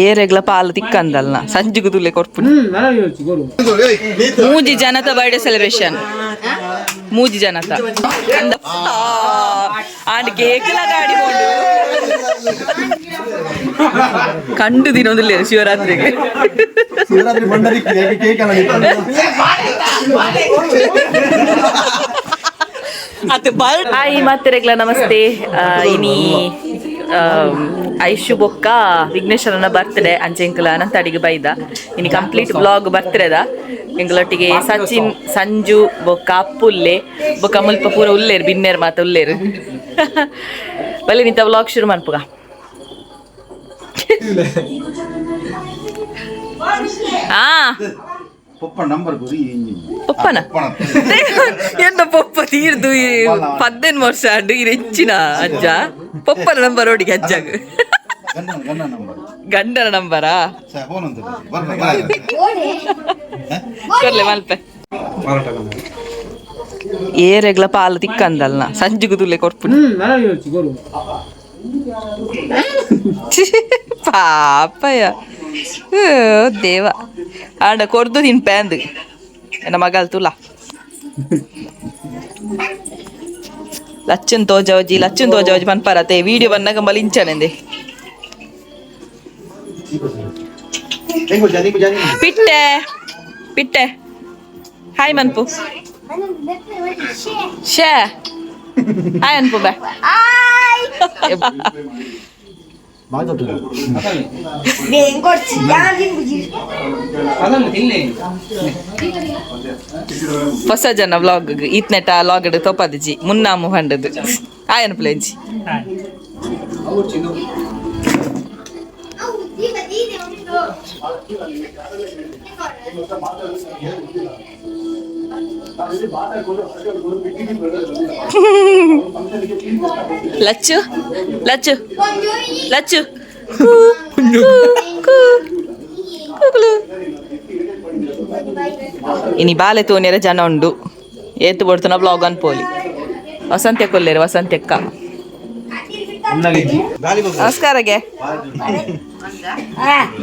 ಏರೆಗ್ಲ ಪಾಲು ತಿಕ್ಕಂದಲ್ನ ಸಂಜುಗು ತುಲೆ ಕೊರ್ಪುನಿ. ಮೂಜಿ ಜನತ birthday celebration, ಮೂಜಿ ಜನತ ಅಂದ. ಆಂಡ್ ಕೇಕ್ಲ ಗಾಡಿ ಬೋಂಡು ಕಂಡು ದಿನೊಂದಿಲ್ಲ ಶಿವರಾತ್ರಿಗೆ. ಶಿವರಾತ್ರಿ ಬಂಡರಿ ಕೇಕ್. ಅದು ಹಾಯ್ ಮಾತೆರೆಗ್ಲ ನಮಸ್ತೆ. ಇನಿ ಐಶು ಬೊಕ್ಕ ವಿಘ್ನೇಶ್ವರನ ಬರ್ತ್ಡೇ. ಅಂಚೆಂಕಲ ಅನಂತ ಅಡಿಗೆ ಬೈದ. ಇನಿ ಕಂಪ್ಲೀಟ್ ಬ್ಲಾಗ್ ಬರ್ತ್ಡೇದ. ಎಂಕಲೊಟ್ಟಿಗೆ ಸಚಿನ್, ಸಂಜು ಬೊಕ್ಕ ಅಪ್ಪುಲ್ಲೆ ಬೊಕ್ಕ ಮುಲ್ಪ ಪೂರ ಉಲ್ಲೇರು, ಬಿನ್ನೇರು ಮಾತ ಉಲ್ಲೇರು. ಬಲ್ಲೆ ನಿಂತ ವ್ಲಾಗ್ ಶುರು ಮನ್ಪುಗ. ಆ. ಪೊಪ್ಪ ನಂಬರ್ ಗುರಿ. ಪೊಪ್ಪನ ಎನ್ನ ಪೊಪ್ಪ ತೀರ್ದು 15 ವರ್ಷ ಆಂಡು. ಈ ಹೆಚ್ಚಿನ ಅಜ್ಜ ಪೊಪ್ಪನ ನಂಬರ್ ಓಡಿಗೆ ಅಜ್ಜಾಗ. ಗಂಡನ ಗಂಡನ ನಂಬರ್. ಗಂಡನ ನಂಬರಾ? ಫೋನ್ ಅಂತ. ಕೊರ್ಲೆ ಮಲ್ಪೆ. ಏರೆಗ್ಲ ಪಾಲು ತಿಕ್ಕಂದಲ್ನ ಸಂಜುಗು ತುಲೆ ಕೊರ್ಪುನಿ. ಪಾಪಯ್ಯ. ಓ ದೇವ, ಆಂಡ ಕೊರ್ದು ತಿನ್ಪೆ ಅಂದು ಎನ್ನ ಮಗಲ್ ತುಲ. ಲಚ್ಚನ್ ತೋಜಾವಜಿ, ಲಚ್ಚನ್ ತೋಜಾವಜಿ ಪನ್ಪರತೆ. ವಿಡಿಯೋ ಬಂದಾಗ ಮಲಿಂಚನೆಂದೆ. ಪಿಟ್ಟೆ ಪಿಟ್ಟೆ, ಹಾಯ್ ಮನ್ಪು. ಶೇ, ಹಾಯ್ ಅನ್ಪು ಬಾ. ಹೊಸ ಜನ ವ್ಲಾಗ್ ಇತ್ನೆಟ ಲಾಗ್ ತೋಪದಿಜಿ. ಮುನ್ನಾಮು ಹಂಡದು. ಹಾಯ್ ಅನ್ಪುಲೆಂಜಿ. ಲಚ್ಚು ಲಚ್ಚು ಲಚ್ಚು, ಕೂ, ಕೂ, ಕೂ, ಕೂಗುಲು. ಇನಿ ಬಾಲೆ ತೋನೆರ ಜನ ಉಂಡು. ಏತು ಬಡ್ತನ ಬ್ಲಾಗ್ ಅನ್ಪೋಲಿ. ವಸಂತ್ಯ ಕೊಲ್ಲೇರು, ವಸಂತ್ಯಕ್ಕ ನಮಸ್ಕಾರಗೆ.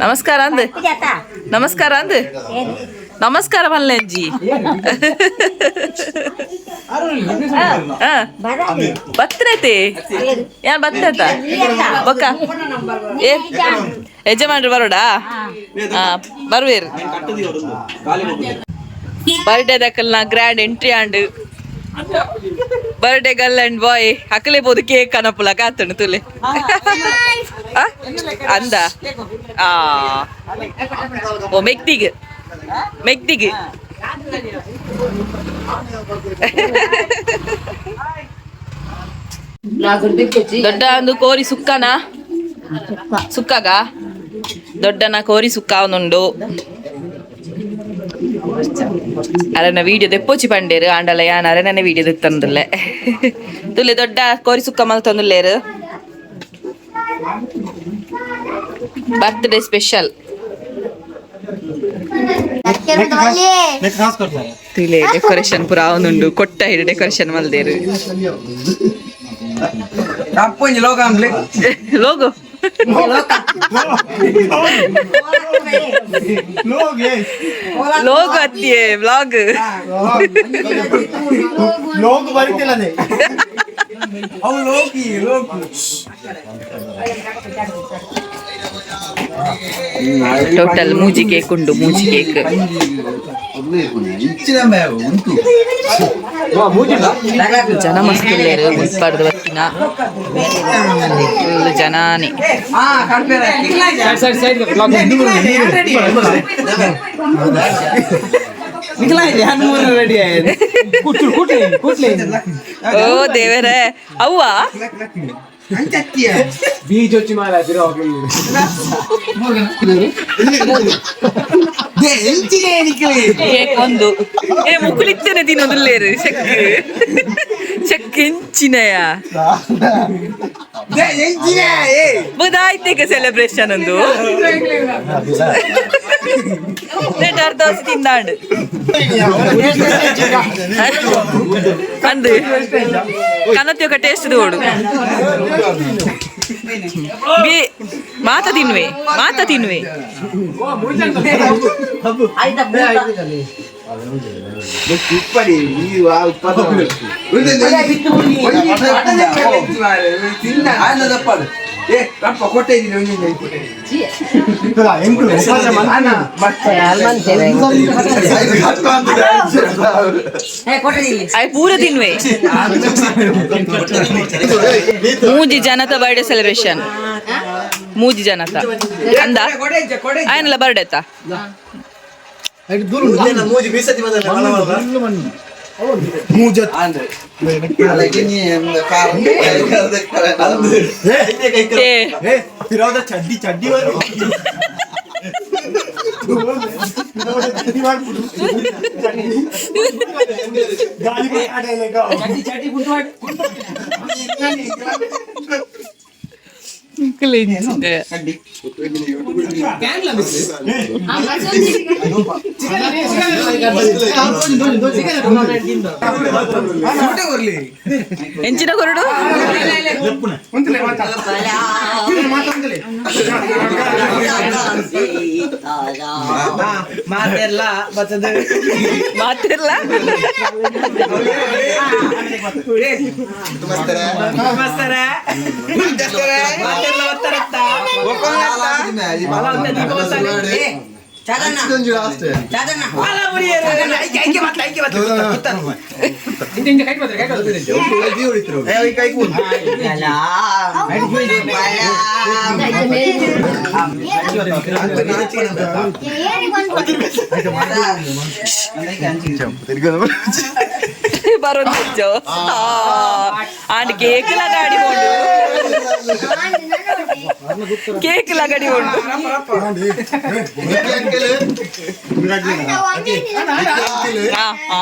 ನಮಸ್ಕಾರ ಅಂದ್, ನಮಸ್ಕಾರ ಅಂದ್, ನಮಸ್ಕಾರ ಮಲ್ಲೆಂಜಿ. ಬತ್ತನೈತಿ ಯಾನ್ ಬತ್ತತ ಬೊಕ್ಕ. ಏ ಯಜಮಾನ್ರು ಬರೋಡಾ? ಹಾ, ಬರುವೇರು. ಬರ್ಡೇ ದಕ್ಕಲ್ನ grand entry and birthday girl and boy ಅಕಲೆ ಬೋದು ಕೇಕ್ ಕನಪುಲ ಕಾತಣು ತುಲೆ. ಆ? ಅಂದ ಆ. ಓ ಮೆಕ್ತಿಗ್ ಮೆಕ್ತಿಗ್. ದೊಡ್ಡ ಒಂದು ಕೋರಿ ಸುಕ್ಕನ ಸುಕ್ಕಾಗ ದೊಡ್ಡನ ಕೋರಿ ಸುಕ್ಕ ಅವನುಂಡು. ಅರನ ವಿಡಿಯೋ ದೆಪ್ಪೋಚಿ ಪಂಡೇರು. ಆಂಡಲ ಯಾನ್ ಅರನನೆ ವಿಡಿಯೋ ದೆತ್ತಂದುಲ್ಲೆ. ತುಲೆ ದೊಡ್ಡ ಕೋರಿ ಸುಕ್ಕ ಮಲ್ತಂದುಲ್ಲೇರು. Birthday special. ತುಲೆ ಡೆಕೋರೇಷನ್ ಪೂರ ಅವನುಂಡು. ಕೊಟ್ಟ ಹಿಡು ಡೆಕೋರೇಷನ್ ಮಲ್ದೇರು. ಲೋಗೋ ಲೋಗೋ ಅತ್ತಿಯೇ ವ್ಲಾಗ್. ಲೋಗ್ ಬರೀತಿಲ್ಲದೆ. ಟೋಟಲ್ ಮೂಜಿ ಕೇಕ್ ಉಂಡು, ಮೂಜಿ ಕೇಕ್. ಜನ ಮಸ್ತ್ ಉಲ್ಲೇರು. ಮುಲ್ಪಾರ್ದು ಬತ್ತಿನ ಫುಲ್ ಜನಾನೇ. ಓ ದೇವರೇ, ಅವ್ವ. ಬೀಜ ಮಾಲ. ಕೇಕ್ ಒಂದು. ಏ ಮುಕುಲಿತ್ತೇನೆ ತಿನ್ನೋದುಲ್ಲೇರು. ಚೆಕ್ ಚೆಕ್ ಎಂಚಿನಯ ಬುದಾಯ್ತೇಕ ಸೆಲೆಬ್ರೇಷನ್ ಒಂದು ಅರ್ಧ ವರ್ಷ ತಿಂದಾಂಡು ಅಂದು ಕನತ್ಯೊಕ ಟೇಸ್ಟ್ ತೋಡು. ಮಾತ ತಿನ್ನುವೆ ಮಾತ ತಿನ್ನುವೆ. ಆಯ್ ಪೂರ ತಿನ್ನುವೆ. ಮೂಜಿ ಜನತ ಬರ್ಡೇ ಸೆಲೆಬ್ರೇಷನ್. ಮೂಜಿ ಜನತ ಅಂದ ಆಯನಲ್ಲ ಬರ್ಡೇ ತಾ. ಏ ಚಡ್ಡಿ ಚಡ್ಡಿ ಎಂಚಿನ ಕೊರಡು. ಮಾತೆಲ್ಲ ಬರ್ತದೆ. ಮಾತಿರ್ಲ. ಮಾತೆಲ್ಲ ಒತ್ತರತ್ತ. ಬರೋದು ಆಂಡ್ ಕೇಕ್ ಲಗಾಡಿ ಬೋಂಡು, ಕೇಕ್ ಲಗಾಡಿ ಬೋಂಡು. ಆ ಆ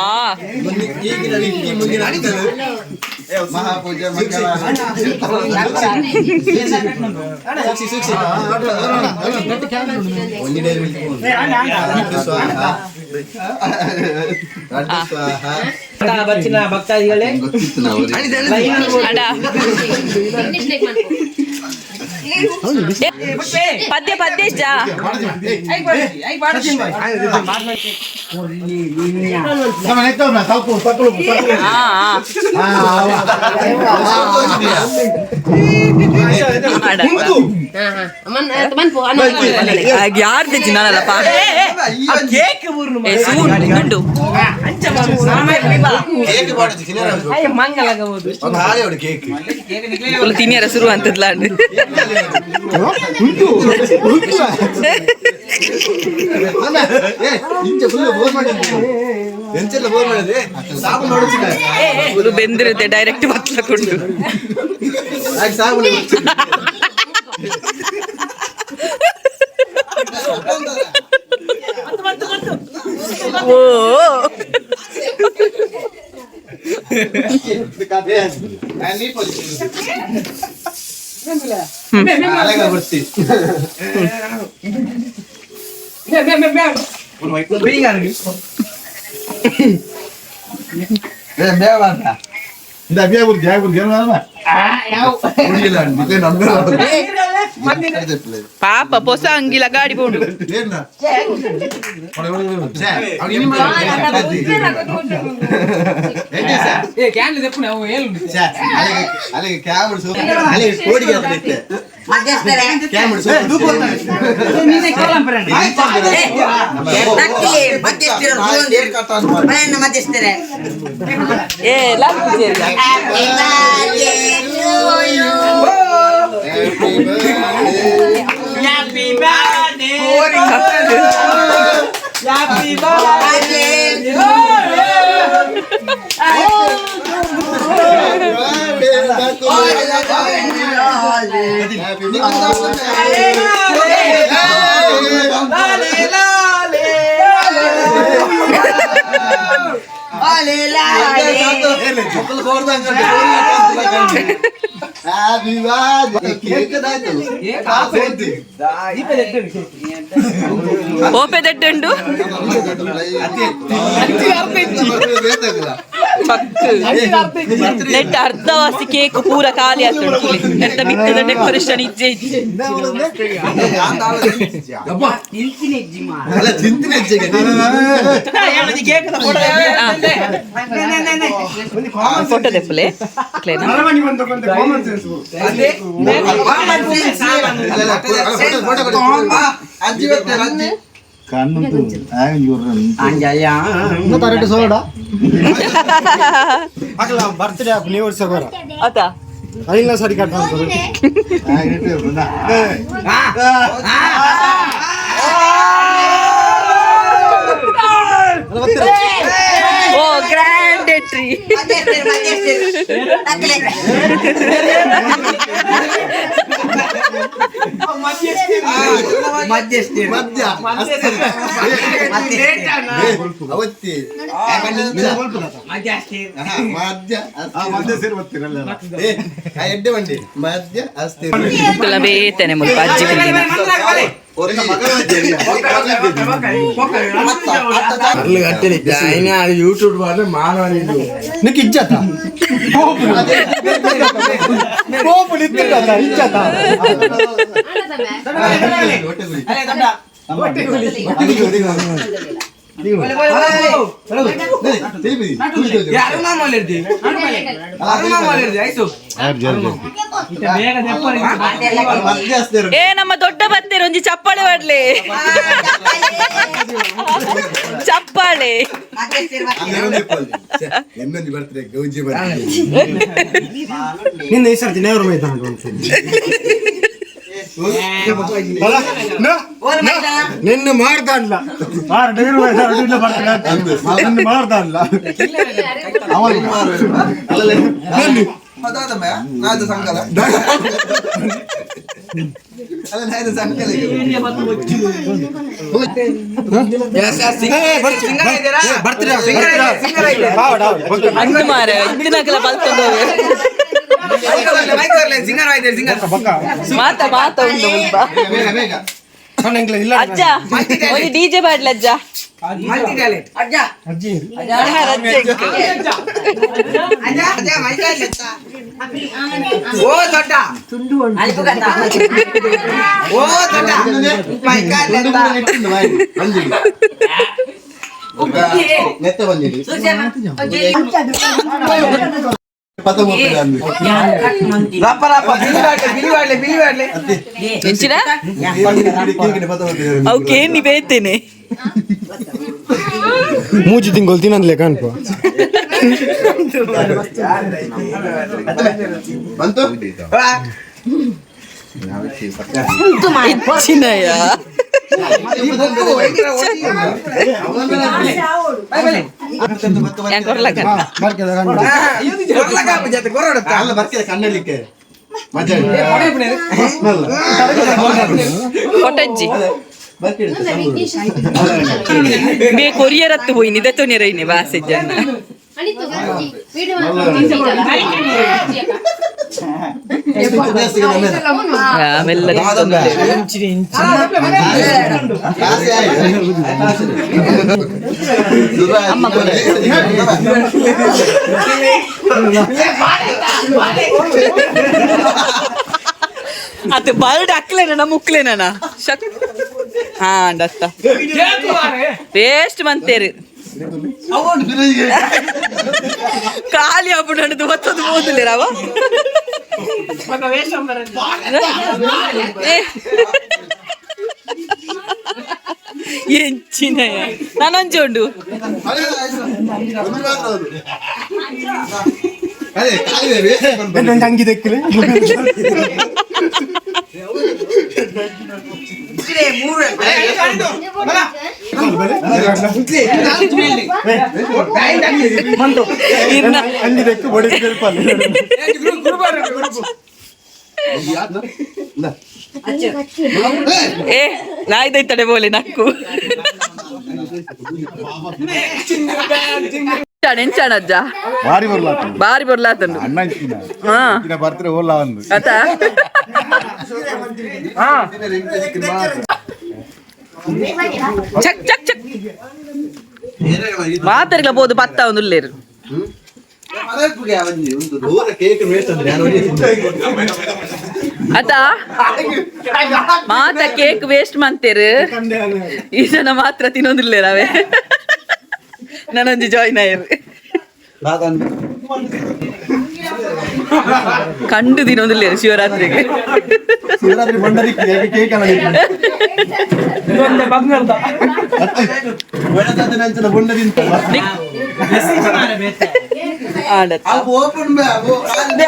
ಮಹಾಪೂಜೆ. ಬಚ್ಚಿನ ಭಕ್ತಾದಿಗಳೇ. ಅಡ ಪದ್ಯ ಪದ್ಯ ಜಾ. ಆ ಆ ಅಡ ಯಾರ್ದು ನಾನಲ್ಲಪ್ಪ. ಕೇಕ್. ಏ ಸೂನ್ ಉಂಟು. ಮಂಗಲಾಗಬಹುದು. ಫುಲ್ ತಿನ್ನಿಯರ ಶುರು ಅಂತದ್ಲ. Full ಬೆಂದಿರುತ್ತೆ, direct ಬತ್ಲಕೊಂಡು. ಓ ಪಾಪ ಪೊಸ ಅಂಗಿಲ ಗಾಡಿ ಬೋಂಡು. ಏ Happy birthday. Happy birthday. ಓಪೆ ದಟ್ಟುಂಡು. ಪಕ್ ನೆಟ್ ಅರ್ಧವಾಸಿ ಕೇಕ್ ಪೂರ ಖಾಲಿ ಆಗ್ತದೆ ನೆಟ್ಟ ಮಿತ್ತದ ಡೆಕೋರೇಷನ್ ಇಜ್ಜೆ ಇಜ್ಜೆ. ಅಲ್ಲ ಚಿಂತನೆ ಹೆಚ್ಚಿಗೆ. ಫೋಟೋ ದೆಪ್ಪಲೆ ಕ್ಲೇನಾ? ಅಲ್ಲ, ಅಲ್ಲ, ಫೋಟೋ ಫೋಟೋ ಕೊಡು. ಅಜ್ಜಿ ಬರ್ತಾರೆ, ಅಜ್ಜಿ. ಬರ್ತ್ಡೇ ನೀವು ವರ್ಷ ಬರ ಆತ ಐಲ್ಲ ಸರಿ ಕಟ್ ಓ ಗ್ರ್ಯಾಂಡ್ ಎಂಟ್ರಿ. ಮಧ್ಯ ಅವತ್ತಿ ಮಧ್ಯ ಮಧ್ಯ ಸೇರಿ ಬರ್ತೀರಲ್ಲ. ಏ, ಆ ಎಡ್ಡೆ ಬಂಡಿ ಮಧ್ಯ ಅಸ್ತಿ. ಬೇತನೆ ಮುಲ್ಪ ಅಜ್ಜಿ ಕುಂದಿನ. ಯೂಟ್ಯೂಬ್ ನಿಕ್ ಇಜ್ಜತ ಪೋಪು ನಿತ್ತಿಟ್ಟ ಇಜ್ಜತ. ಏ ನಮ್ಮ ದೊಡ್ಡ ಬತ್ತೀರ ಒಂಜಿ ಚಪ್ಪಾಳೆ ಮಾಡ್ಲಿ, ಚಪ್ಪಾಳೆ. ಇನ್ನೊಂದು ಬರ್ತಾರೆ ಗೌಜಿ ಬರ್ತಾರೆ. ನಿನ್ನ ಈ ಸರ್ತಿ ನೇವರು ಮೈದಾನ ನಿನ್ನ ಮಾಡ್ತಾನ್ಲ ನಿನ್ನ ಮಾಡ್ತಾನ್ಲ. ನಾಯ್ದು ಸಂಕಲ ಅಲ್ಲ, ನಾಯ್ದು ಸಂಕಲ. ಅಂದು ಮಾರ ಇತ್ತಿನಕಲ ಬಲ್ತೊಂದು ಮಾತ ಮಾತ ಉಂಡು ಮುಲ್ಪ. ಬೇಗ ಬೇಗ. ಇಲ್ಲ. ಅಜ್ಜ ಒಂಜಿ ಡಿಜೆ ಬಾಡ್ಲ ಅಜ್ಜ. ಅಜ್ಜಿ. ಓ ದೊಡ್ಡ, ಓ ದೊಡ್ಡ. ನೆತ್ತ ಬಂದಿಡಿ ಪತ. ರಪ್ಪ ರಪ್ಪ ಬಿಳಿ ಬಾಡ್ಲೆ, ಬಿಳಿ ಬಾಡ್ಲೆ, ಬಿಳಿ ಬಾಡ್ಲೆ. ಎಂಚಿನ ಅವು ಕೇನಿ ಬೇತೇನೆ. ಮೂಜಿ ತಿಂಗಳು ತಿನ್ನನ್ಲೆ ಕಾಣ್ಪ. ಬಂತು. ಹೆಚ್ಚಿನಯ. ಯಾನ್ ಕೊರ್ಲಕ. ಅಲ್ಲ, ಬರ್ತಿದೆ ಕಣ್ಣಲಿಕ್ಕೆ ಮಜಾ. ಕೊಟ್ಟಜ್ಜಿ. ಬರ್ತಿದೆ. ಬೇ ಕೊರಿಯರ್ ಹತ್ತು ಹೋಯ್ನಿ ದತ್ತೋನಿರ ಇನಿ ಬಾಸೆ ಜನ. ಆಮೆಲ್ಲ. ಅಮ್ಮ. ಅದು ಬರ್ಡ್ ಅಕ್ಲೇನ ಮುಕ್ಲೇನ ಶಕ್ ಹಾ ಡತ್ತ ವೇಸ್ಟ್ ಮಂತೇರಿ ಖಾಲಿ ಅಪ್ಪು ಬತ್ತದು ಓದಲಿರವ. ಎಂಚಿನ ನಾನೊಂಜಿ ಉಂಡು. ಅಂಗಿ ದೆಕ್ಕಲೆ. ಅಂಗಿ ದೆಕ್ಕು ಬಡಿ. ಏ ನಾಯ್ದೈತಡೆ ಬೋಲೆ ನಕ್ಕು ಎಂಚಾಣ ಅಜ್ಜ. ಬಾರಿ ಬರ್ಲಾತ. ಬಾರಿ ಬರ್ಲಾತಂಡು. ಅಣ್ಣ ಇತ್ತಿನ ಹಾ. ಇತ್ತಿನ ಬರ್ತಾರೆ ಓಲ್ಲ ಅಂದು. ಆತ ಚಕ್ ಚಕ್ ಚಕ್ ಮಾತಾಡ್ಲ ಬೋದು ಬತ್ತ ಒಂದು ಉಲ್ಲೇರು. ಅತ ಮಾತ ಕೇಕ್ ವೇಸ್ಟ್ ಮಾಡ್ತೇರು. ಈ ಜನ ಮಾತ್ರ ತಿನ್ನೋದಿಲ್ಲ ನಾವೇ. ನಾನೊಂದು ಜಾಯಿನ್ ಆಯರು. ಕಂಡು ತಿನ್ನೋದಿಲ್ಲ ಶಿವರಾತ್ರಿಗೆ. ಶಿವರಾತ್ರಿ ಬಂಡರಿ ಕೇಕ್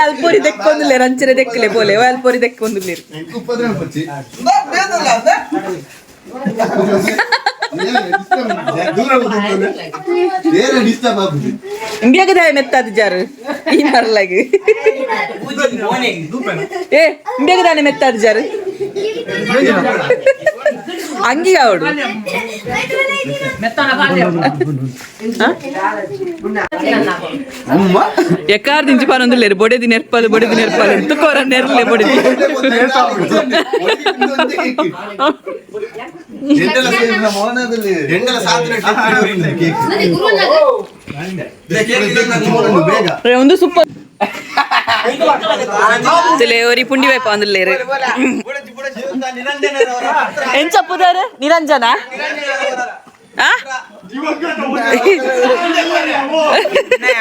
ಅಲ್ಪೋರಿ ದೆಕ್ಕೊಂದಿಲ್ಲ, ರಂಚನೆ ದೆಕ್ಕಲೆ ಪೋಲೆ ಅಲ್ಪೋರಿ ದೆಕ್ಕೊಂದಿಲ್ಲ. ಇಂಬಿಯಾಗದ ಮೆತ್ತಾದ ಜಾರು ಈ ಮರಲಾಗಿ. ಏ ಇಂಬಿಯಾಗದಾನೆ ಮೆತ್ತಾದ ಜಾರು ಅಂಗಿ ಅವಡು. ಎಕ್ಕಾರ್ ದಿಂಚಿ ಪಾನೊಂದುಲ್ಲೇರು ಬೊಡೆದಿ ನೆರ್ಪಲು ಬೊಡೆದಿ ನೆರ್ಪಲು ತುಕೋರ ನೆರ್ಲೆ ಬೊಡೆದಿ. ಒಂದು ಸೂಪರ್ ಒರಿ ಪುಂಡಿ ವೈಪ ಅಂದುಲ್ಲೇರು. ಎಂಚ ಪುದಾರ್ ನಿರಂಜನ?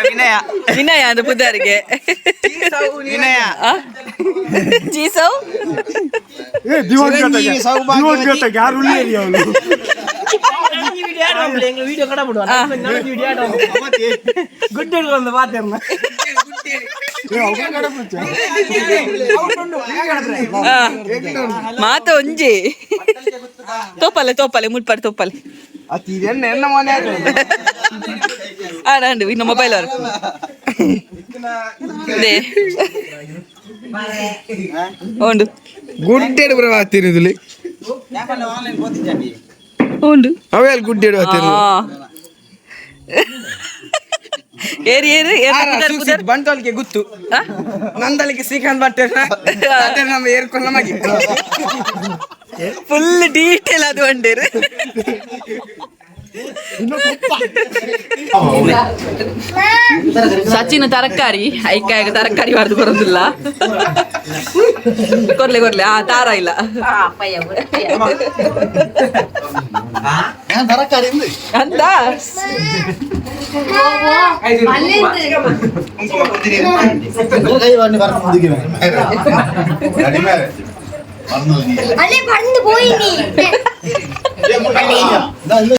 ವಿನಯ. ವಿನಯ ಅದು ಪುದಾರಿಗೆ. ವಿನಯ. ಜೀಸೌ. ಯಾರು ಅವನು? ಮಾತ ಒಂಜಿ ತೋಪಲೆ ತೋಪಲೆ ಮುಟ್ಪಾಡು ತೋಪಲೆ. ಆಡಂಡು ಇನ್ನು ಮೊಬೈಲ್ ಅವರು ಉಂಡು. ಗುಡ್ಡೇಡು ಪ್ರವಾತಿರುದಿಲ್ಲ. ಉಂಡು. ಅವೇಲ್ ಗುಡ್ಡೇಡು. ಏರಿ ಏರಿ ಏರಿ. ಬಂಟೋಲಿಗೆ ಗುತ್ತು ನಂದಲಿಗೆ ಶ್ರೀಕಾಂತ್ ಭಟ್ ನಮ್ಮ ಏರ್ಕೊಂಡ ನಮಗೆ. ಫುಲ್ ಡೀಟೇಲ್ ಅದು ಬಂಡೇರು. ಸಚಿನ್ ತರಕಾರಿ ಐಕಾಯಗ ತರಕಾರಿ ಬಾರ್ದು ಬರೋದಿಲ್ಲ. ಕೊರ್ಲೆ ಕೊರ್ಲೆ. ಆ ತಾರ ಇಲ್ಲ. ತರಕಾರಿ ಅಂತ ಅಲ್ಲೇ ಬಂದು ಪೋಯಿ.